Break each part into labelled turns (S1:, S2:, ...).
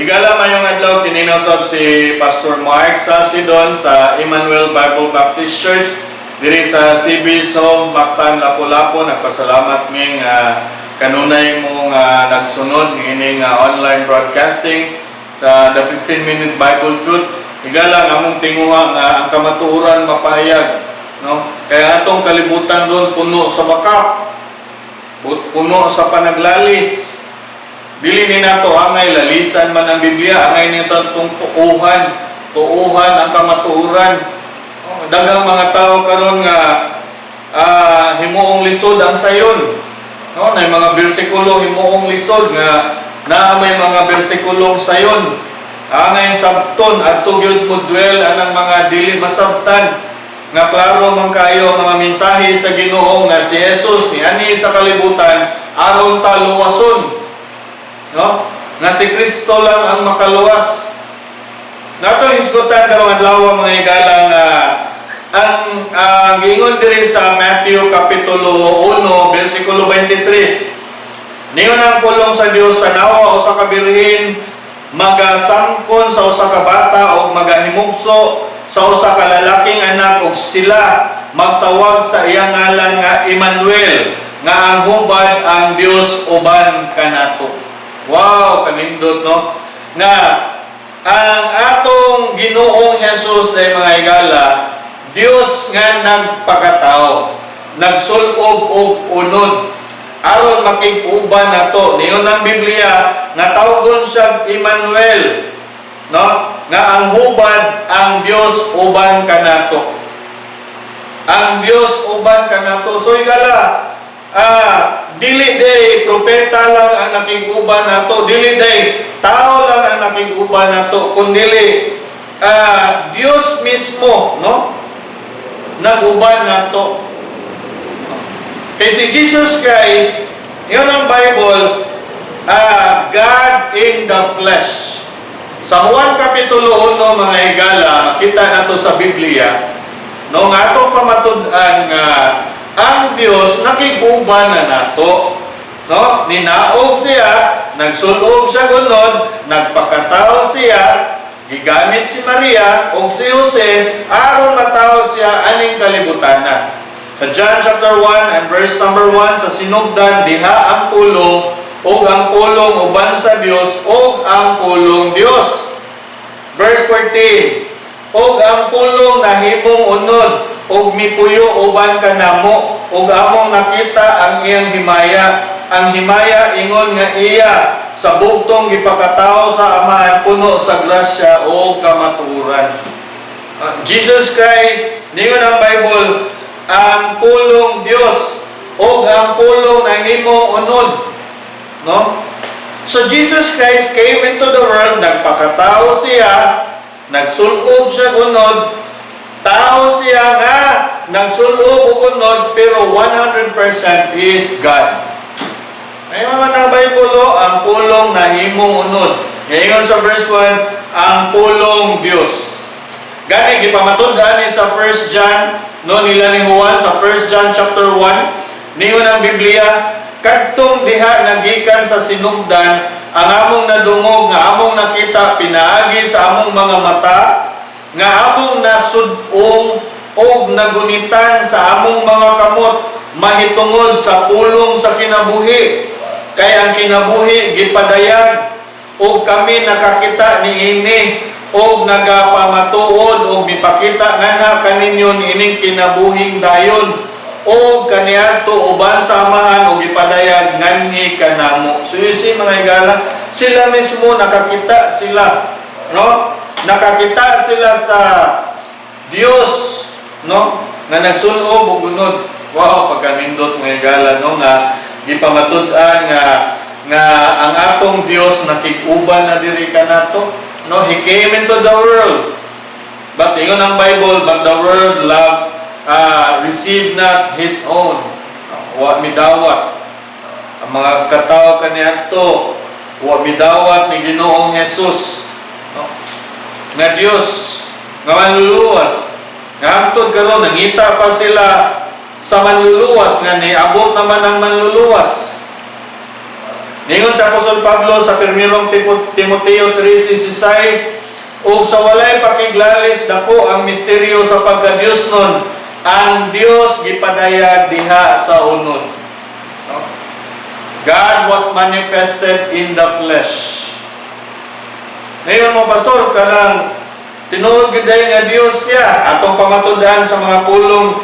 S1: Higala, maayong adlaw. Kini usab si Pastor Mark Sasidon sa Emmanuel Bible Baptist Church diri sa CB Som, Mactan, Lapu-Lapu. Nagpasalamat mi nga kanunay mo nga nagsunod ining online broadcasting sa The 15 Minute Bible Truth. Higala, ang among tinguha nga ang kamatuoran mapahayag, no? Kaya atong kalibutan ron puno sa bakak, puno sa panaglalis. Dili ni nato angay lalisan man ang Biblia, angay nito itong tuuhan, tuuhan ang kamatuoran. Oh, daghang mga tao karon nga himuong lisod ang sayon. No, na mga bersikulo himuong lisod nga naa may mga bersikulong sayon. Angay sabton adto gyud mo dwell anang mga dili masabtan nga klaro man kayo ang mga mensahe sa Ginoo nga si Jesus niani sa kalibutan aron ta luwason, no? Nga si Kristo lang ang makaluwas. Nato hisgutan karong adlaw, mga higala, nga ang giingon diri sa Matthew kapitulo 1 bersikulo 23. Ningon ang pulong sa Dios, "Tanawa, usa ka birhen magasangkon sa usa ka bata ug magahimugso sa usa ka lalaking anak ug sila magtawag sa iyang ngalan nga Emmanuel," nga ang hubad, ang Dios uban kanato. Wow, kanindot, no? Nga ang atong Ginoong Jesus na mga higala, Dios nga nagpakatao, nagsulob og unod aron makig-uban nato. Niyon ang Biblia nga tawgon siya Emmanuel, no? Nga ang hubad, ang Dios uban kanato. Ang Dios uban kanato. So higala, dili day propeta lang ang nakig-uban nato, dili day tao lang ang nakig-uban nato, kundili Dios mismo, no? Nag-uban nato. Kay si Jesus Christ, yun ang Bible, God in the flesh. Sa Juan Kapitulo 1, mga higala, makita nato sa Biblia, no, nga atong pamatud-an nga ang Dios nakig-uban na nato. No? Ninaog siya, nagsulob siya gunod, nagpakatao siya, gigamit si Maria ug si Jose aron matawo siya aning kalibutan na. Sa John chapter 1 and verse number 1, "Sa sinugdan diha ang pulong, ug ang pulong uban sa Dios, ug ang pulong Dios." Verse 14, "Ug ang pulong nahimong unod ug mipuyo uban kanamo, ug among nakita ang iyang himaya, ang himaya ingon nga iya sa bugtong gipakatawo sa Amahan, puno sa grasya ug kamatuoran." Jesus Christ, ningon ang Bible, ang pulong Dios ug ang pulong nahimong unod, no? So Jesus Christ came into the world, nagpakatao siya, nagsulob siya unod, tao siya nga nagsulob og unod, pero 100% is God. Ngayon man ang Bible, oh, ang pulong nahimong unod. Ngayon sa verse 1, ang pulong Dios. Gani gipamatud-an ni sa 1 John, no, nila ni Juan sa 1 John chapter 1, ningon ang Biblia, "Kadtong diha nagikan sa sinugdan, ang among nadungog nga among nakita pinaagi sa among mga mata, nga among nasud-ong og nagunitan sa among mga kamot mahitungod sa pulong sa kinabuhi. Kay ang kinabuhi gipadayag ug kami nakakita niini og nagapamatuod og mipakita nganha kaninyo niining kinabuhing dayon og kaniadto uban sa Amahan og gipadayag nganhi kanamo." So you see, mga higala, sila mismo nakakita sila, no? Nakakita sila sa Dios, no? Nga nagsulob og unod. Wow, pagkanindot, mga higala, no, nga gipamatud-an nga nga ang atong Dios nakig-uban na diri kanato. No, He came into the world. But ingon ang Bible, but the world love received not His own. Wa midawat. Ang mga katao kaniadto, wa midawat ni Ginoong Jesus. No? Nga Dios, nga manluluwas. Nga hangtod karon nangita pa sila sa manluluwas nga niabot naman ang manluluwas. Ningon sa Apostol Pablo sa Primerong Timoteo 3:16, "Ug sa walay pakiglalis, dako ang misteryo sa pagkadiyosnon. Ang Dios gipadayag diha sa unod." No? God was manifested in the flesh. Ngayon mo, "Pastor, kanang tinuod gid nga Dios siya." Atong pamatud-an sa mga pulong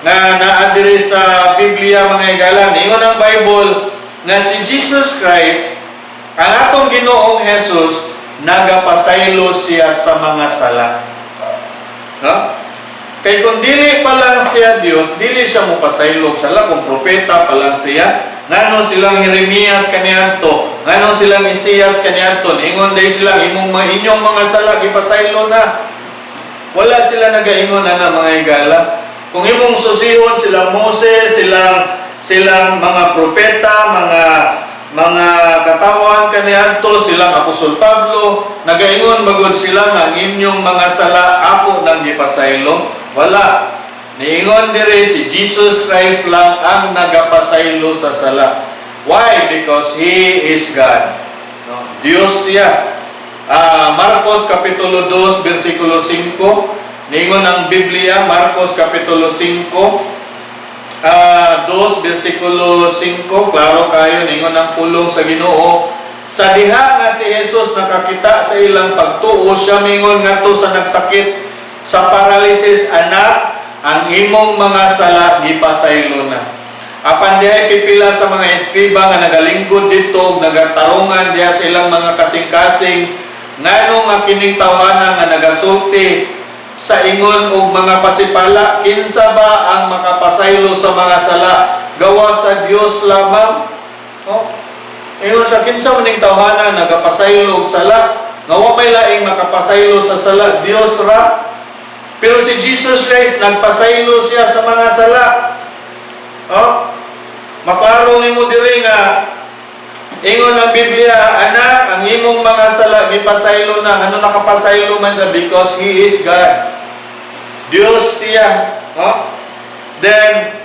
S1: nga naa diri sa Biblia, mga higala. Ingon ang Bible nga si Jesus Christ, ang atong Ginoong Jesus, nagapasaylo siya sa mga sala. No? Kay kung dili pa lang siya Dios, dili siya mopasaylo og sala. Kung propeta pa lang siya, ngano silang Jeremias kaniadto, ngano silang Isaias kaniadto, ingon day sila, "Imong mga inyong mga sala gipasaylo na." Wala sila nagaingon ana, mga higala. Kung imong susihon silang Moses, silang silang mga propeta, mga katawan kaniadto, silang Apostol Pablo, nagaingon magod sila nga ang inyong mga sala ako nang gipasaylo? Wala. Niingon dire, si Jesus Christ lang ang nagapasaylo sa sala. Why? Because He is God. No? Diyos siya. Marcos Kapitulo 2, versikulo 5. Niingon ang Biblia, Marcos Kapitulo 5, 2, versikulo 5, klaro kayo, ningon ang pulong sa Ginoo. Sa diha nga si Jesus nakakita sa ilang pagtuo, siya mingon ngadto sa nagsakit sa paralysis, "Anak, ang imong mga sala gipasaylo na." Apan dihay pipila sa mga eskriba nga nagalingkod didto ug nagatarungan diha sa ilang mga kasing-kasing, "Ngano nga kining tawhana nga nagasulti sa ingon og mga pasipala? Kinsa ba ang makapasaylo sa mga sala gawas sa Dios lamang?" Oh. Ingon sa, "Kinsa man ning tawhana nagapasaylo og sala nga wa may laing makapasaylo sa sala, Dios ra?" Pero si Jesus Christ, nagpasaylo siya sa mga sala. Oh. Maklaro nimo diri nga ingon ang Biblia, "Anak, ang imong mga sala gipasaylo na." Ano, nakapasaylo man siya because He is God. Dios siya. No? Then,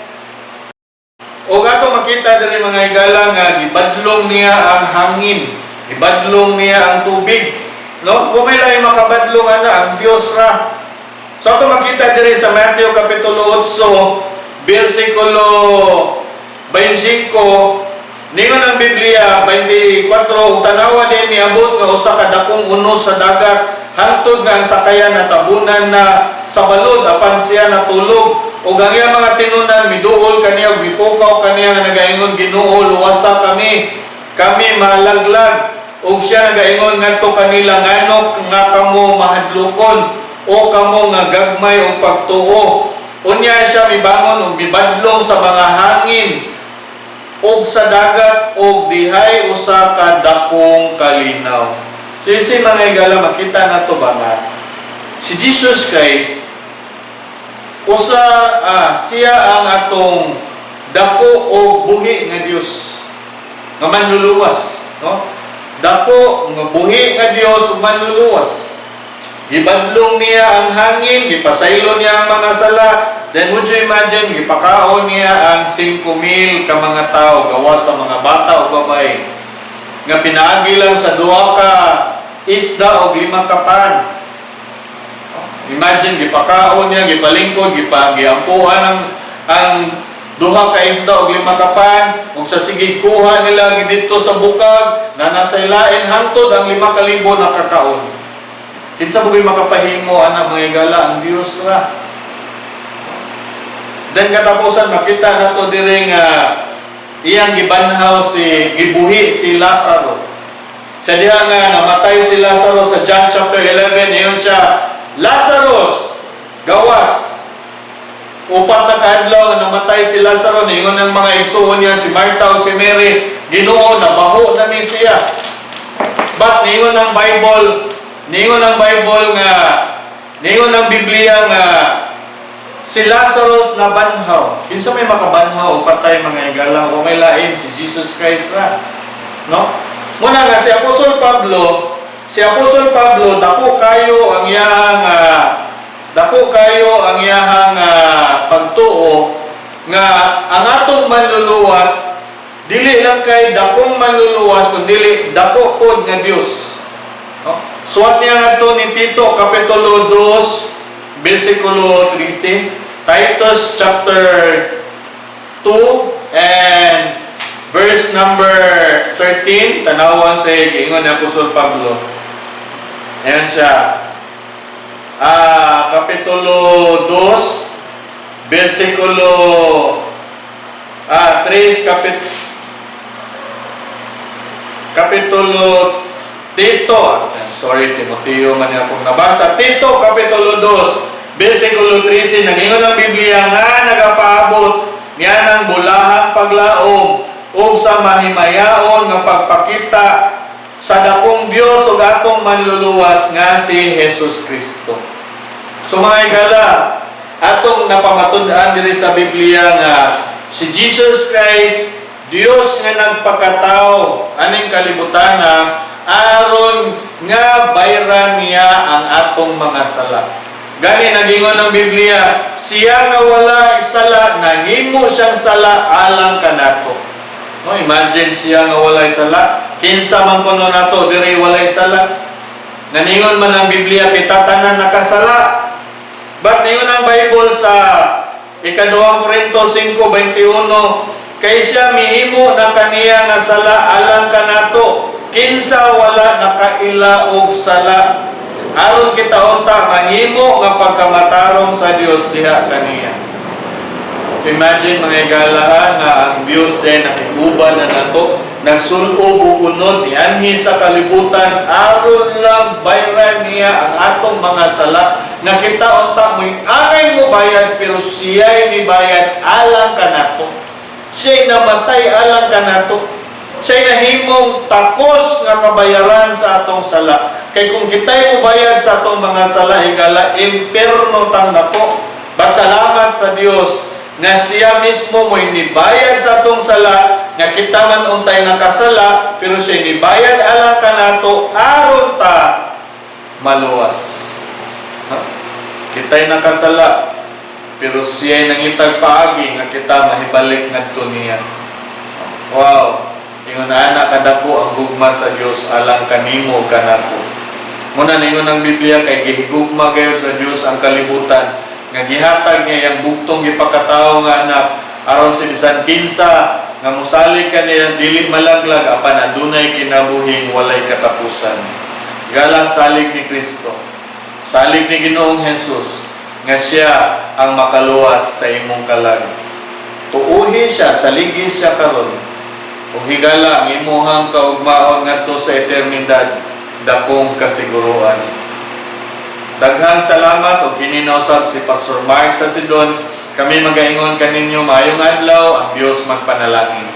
S1: o ato makita diri, mga higala, nga gibadlong niya ang hangin, gibadlong niya ang tubig. No? Wa may laing makabadlong ana, ang Dios ra. So ato makita diri sa Matthew Kapitulo 8, versikulo 25, ningon ang Biblia, 24, "Ug tanawa din, niabot nga usa ka dakong unos sa dagat, hangtod nga ang sakayan natabunan na sa balod, apan siya natulog. Ug ang iyang mga tinunan miduol kaniya ug mipukaw kaniya nga nagaingon, 'Ginoo, luwasa kami, kami malaglag.' Ug siya nagaingon ngadto kanila, 'Ngano nga kamo mahadlokon, o kamo nga gagmay og pagtuo?' Unya siya mibangon ug mibadlong sa mga hangin ug sa dagat, ug dihay usa ka dakong kalinaw." So you see, mga higala, makita nato ba nga si Jesus Christ usa siya ang atong dako o buhi nga Dios nga manluluwas, no? Dako nga buhi nga Dios ug manluluwas. Gibadlong niya ang hangin, gipasaylo niya ang mga sala. Then would you imagine, gipakaon niya ang 5,000 ka mga tao, gawas sa mga bata o babae, nga pinaagi lang sa duha ka isda o lima ka pan. Imagine, gipakaon niya, gipalingkod, giampuan ang duha ka isda og lima ka pan, ug sa sige kuha nila didto sa bukag na nasa ilain hangtod ang 5,000 nakakaon. Kinsa mo makapahimo ana, mga higala? Ang Dios ra. Then katapusan, makita nato diri nga iyang gibanhaw si gibuhi si Lazaro. Sa diha nga namatay si Lazaro, sa John chapter 11, ingon siya, "Lazarus, gawas." 4 na kaadlaw nga namatay si Lazaro, niingon ang mga igsuon niya, si Martha o si Mary, "Ginoo, nabaho na ni siya." But niingon ang Bible nga, niingon ang Biblia nga si Lazarus nabanhaw. Kinsa may makabanhaw og patay, mga higala? Wa may lain, si Jesus Christ ra. No? Muna nga si Apostol Pablo, dako kayo ang iyang pagtuo nga ang atong manluluwas dili lang. lang kay dakong manluluwas kundi dako pod nga Dios. No? Suwat niya ngadto ni Tito kapitulo 2 bersikulo 13, Titus chapter 2 and verse number 13, tanawan sa giingon ni Apostol Pablo. Ayan siya. Kapitulo 2, bersikulo 3, kapitulo Tito, sorry, Timoteo man yung akong nabasa. Tito, kapitulo 2, bersikulo 13, nagingon ang Biblia nga nagapaabot niya ng bulahang paglaom ug sa mahimayaon nga pagpakita sa dakong Dios ug atong manluluwas nga si Jesus Kristo. So mga higala, atong napamatud-an diri sa Biblia nga si Jesus Christ, Dios nga nagpakatao aning kalibutan na aron nga bayran niya ang atong mga sala. Gani nagingon ng Biblia, siya nga wala sala, nahimo siyang sala alang kanato. No, imagine siya nga walay sala. Kinsa man kuno nato diri walay sala? Naningon man ang Biblia, kita tanan nakasala. But ningon ang Bible sa Ikaduhang Korinto 5:21, kay siya mihimo na kaniya nga sala alang kanato, kinsa wala nakaila og sala, aron kita unta mahimo nga pagkamatarong sa Dios diha kaniya. Imagine, mga higala, nga ang Dios din nakiguban na nato, nagsulob og unod nianhi sa kalibutan aron lang bayran niya ang atong mga sala, nga kita unta mo'y angay mo bayad, pero siya'y nibayad alang kanato. Siya'y namatay alang kanato. Siya'y nahimong takos nga kabayaran sa atong sala. Kay kung kita'y mubayad sa atong mga sala, higala, imperno tang nako. But salamat sa Dios nga siya mismo mo'y nibayad sa atong sala, nga kita man untay nakasala, pero siya nibayad alang kanato aron ta maluwas. Ha? Kita'y nakasala, pero siya'y nangitag paagi nga kita mahibalik ngadto niya. Wow! Ingon ana kadako ang gugma sa Dios alang kanimo, kanako. Muna ningon ang Biblia, kay gihigugma gayud sa Dios ang kalibutan nga gihatag niya iyang bugtong gipakatawo nga anak, aron sa bisan kinsa nga mosalig kaniya dili malaglag apan adunay kinabuhing walay katapusan. Gala, salig ni Kristo. Salig ni Ginoong Jesus nga siya ang makaluwas sa imong kalag. Tuuhi siya, saligi siya karon. Ug higala, ang imuhang kaugmaon ngadto sa eternidad, dakong kasiguruan. Daghang salamat ug kini nausab si Pastor Mark sa Sidon. Kami magaingon kaninyo maayong adlaw, ang Dios magpanalangin.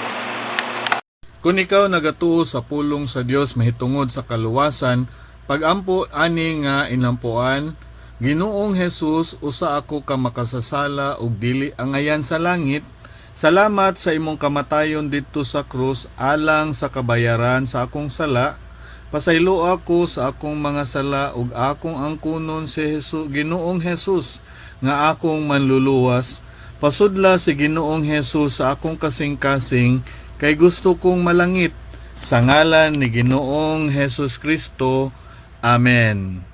S1: Kung ikaw nagatuo sa pulong sa Dios mahitungod sa kaluwasan, pagampo ani nga inampuan: "Ginoong Jesus, usa ako ka makasasala ug dili angayan sa langit. Salamat sa imong kamatayon didto sa krus alang sa kabayaran sa akong sala. Pasaylo ako sa akong mga sala ug akong angkunon si Jesus, Ginoong Jesus, nga akong manluluwas. Pasudla si Ginoong Jesus sa akong kasing-kasing kay gusto kong malangit. Sa ngalan ni Ginoong Jesus Kristo. Amen."